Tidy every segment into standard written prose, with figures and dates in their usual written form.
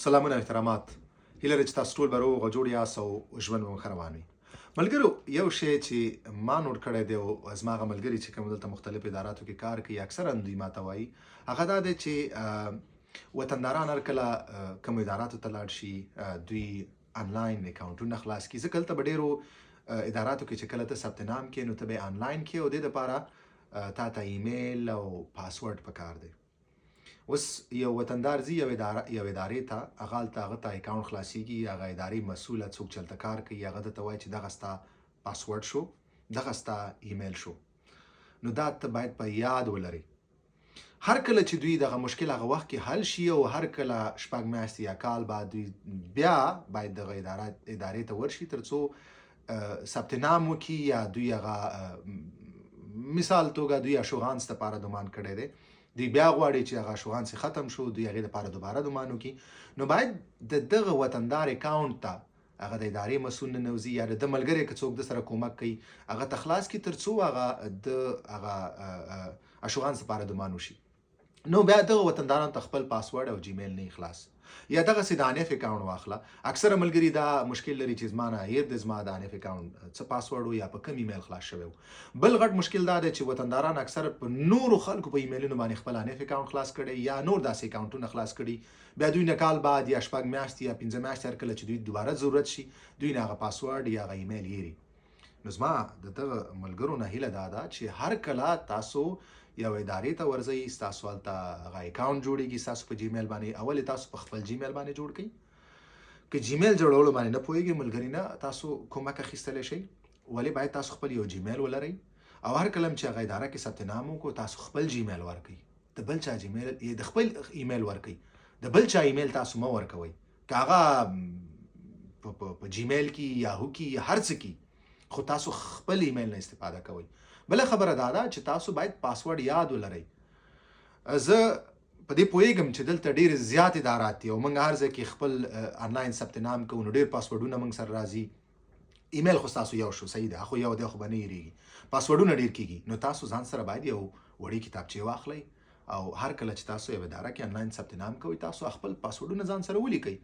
سلامونه احترامات، هیله ده چې تاسو ټول به روغ او جوړ یاست او ژوند به مو ښه روان وي. ملګرو، یو شی چې ما نوټ کړی دی او زما هغه ملګري چې کوم دلته مختلف اداراتو کې کار کوي اکثرا دوی ماته وایي، هغه دا دی چې وطنداران هر کله کوم اداراتو ته لاړ شي دوی انلاین اکاونټونه خلاص کړي، ځکه دلته به ډېرو اداراتو کې چې کله ته ثبت نام کې نو ته به انلاین کې او دې دپاره تا ته ایمیل او پاسورډ پکار دی. اوس یو وطندار ځي یو اداره یو ادارې ته، هغه هلته هغه ته اکاونټ خلاصیږي، هغه ادارې مسؤله څوک چې هلته کار کوي هغه ده ته وایي چې دغه ستا پاسورډ شو، دغه ستا ایمیل شو. نو دا ته باید په یاد ولرې. هر کله چې دوی دغه مشکل هغه وخت کې حل شي او هر کله شپږ میاشتې یا کال بعد دوی بیا باید دغه اداره ادارې ته ورشي ترڅو ثبت نام وکړي، یا دوی هغه مثال توګه دوی اشوغانس لپاره دومان کړی دی، دوی بیا غواړي چې هغه اشوغانس ختم شو دوی هغې لپاره دوباره دومان وکړي. نو باید د دغه وطندار اکاونټ ته هغه د ادارې مسؤل ننوځي یا د ده ملګری که څوک د سره کومک کوي هغه ته خلاص کړي ترڅو هغه د هغه اشوغانس لپاره دومان وشي. نو بیا دغه وطنداران ته خپل پاسورډ او جیمیل نه خلاص یا دغه سي د انف اکاونټ واخله. اکثره ملګري دا مشکل لري چې زما نه هیر دی زما د انف اکاونټ څه پاسورډ و یا په کوم ایمیل خلاص شوی و. بل غټ مشکل دا دی چې وطنداران اکثره په نورو خلکو په ایمیلونو باندې خپل انف اکاونټ خلاص کړي یا نور داسې اکاونټونه خلاص کړي، بیا دوی نه کال بعد یا شپږ میاشتې یا 5 میاشتې هر کله چې دوی دوباره ضرورت شي دوی نه هغه پاسورډ یا هغه ایمیل هیري. نو زما د دغه ملګرو نه هیله دا ده چې هر کله تاسو یو ادارې ته ورځئ ستاسو هلته هغه اکاونټ جوړیږي ستاسو په جیمیل باندې، اول تاسو په خپل جیمیل باندې جوړ کړئ. که جیمیل جوړولو باندې نه پوهیږئ ملګري نه تاسو کومک اخیستلی شئ، ولې باید تاسو خپل یو جیمیل ولرئ او هر کله چې هغه اداره کې ثبت نام وکړو تاسو خپل جیمیل ورکړئ، د بل چا جیمیل د خپل ایمیل ورکړئ، د بل چا ایمیل تاسو مه ورکوئ، که هغه په جیمیل کې یاهو کې هر څه کې، خو تاسو خپل ایمیل نه استفاده کوئ. بله خبره دا ده چې تاسو باید پاسورډ یاد ولرئ. زه په دې پوهېږم چې دلته ډېر زیات ادارات دي او موږ هر ځای کې خپل انلاین ثبت نام کوو نو ډېر پاسورډونه موږ سره راځي. ایمیل خو ستاسو یو شو صحیح ده، خو یو دی خو به نه هېرېږي، پاسورډونه ډېر کېږي. نو تاسو ځان سره باید یو وړې کتابچې واخلئ او هر کله چې تاسو یو اداره کې انلاین ثبت نام کوئ تاسو خپل پاسورډونه ځان سره ولیکئ.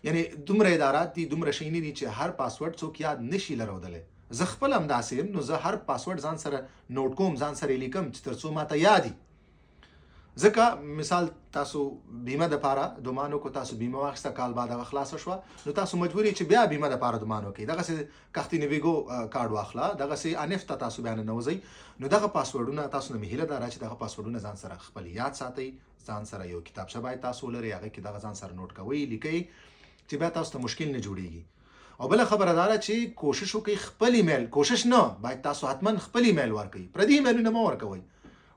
یعنی دومره ادارات دي دومره شي نه دي چې هر پاسورډ څوک یاد نشي لرودلی. زه خپل همداسې یم، نو زه هر پاسورډ ځان سره نوټ کوم، ځان سره یې لیکم چې تر څو ماته یاد وي. ځکه مثال تاسو بیمه د پاره دومان وکړو، تاسو بیمه واخیسته کال بعد هغه خلاصه شوه، نو تاسو مجبور یئ چې بیا بیمه د پاره دومان وکړئ. دغسې کښتي نویګو کارډ واخله، دغسې انف ته تاسو بیا ننوځئ. نو دغه پاسورډونه تاسو نه مې هیله ده چې دغه پاسورډونه ځان سره خپل یاد ساتئ، ځان سره یو کتابچه باید تاسو ولرئ، هغه کې دغه ځان سره نوټ کوئ لیکئ چې بیا تاسو ته مشکل نه جوړیږي. او بله خبره دا ده چې کوشش وکړئ خپل ایمیل، کوشش نه باید تاسو حتما خپل ایمیل ورکړئ، پردي ایمیلونه مه ورکوئ.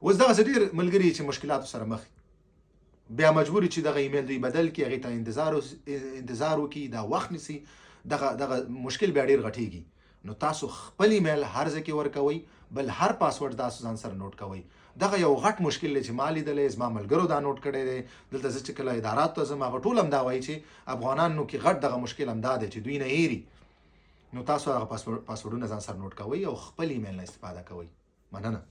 اوس دغسې ډېر ملګري چې مشکلاتو سره مخ بیا مجبور چې دغه ایمیل دوی بدل کړي، هغې ته انتظار وکړي، دا وخت نیسي، دغه مشکل بیا ډېر غټیږي. نو تاسو خپل ایمیل هر ځای کې ورکوئ، بل هر پاسورډ تاسو ځان سره نوټ کوئ. دغه یو غټ مشکل دی چې ما لیدلی، زما ملګرو دا نوټ کړی دی. دلته زه چې کله اداراتو ته ځم هغه ټول همدا وایي چې افغانانو کې غټ دغه مشکل همدا دی چې دوی نه هېري. نو تاسو هغه پاسورډونه ځان سره نوټ کوئ او خپل ایمیل نه استفاده کوئ. مننه.